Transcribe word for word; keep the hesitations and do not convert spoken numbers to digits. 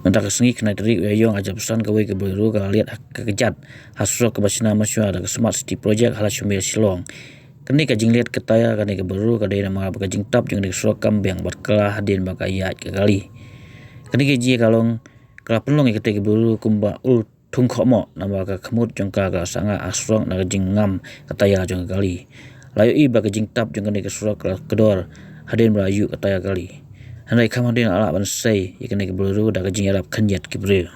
Mynta ka sngi khyndai tarik u Ïaïong ar hajar arphew san kawei ka Bolero ka la liat ha ka kjat ha surok kaba shna mynshuwa da ka Smart City Project ha Lashmer, Shillong. Kane ka jingliat ka taïa kane ka Bolero ka dei namar ba ka jingtap jong kane ka surok kam biang bad kylla hadien ba ka ïaid ka kali. Kane ka jia ka long, ka la pynlong ïa katei ka Bolero kumba ul thung khohmoh namar ka khmut jong ka ka la sangah ha surok na ka jingngam ka taïa jong ka kali. La ïohi ba ka jingtap jong kane ka surok ka la kdor hadien ba la ïuh ka taïa kali. Hynrei kham hadien la lah ban sei ïa kane ka Bolero da ka jingïarap khyndiat ki briew.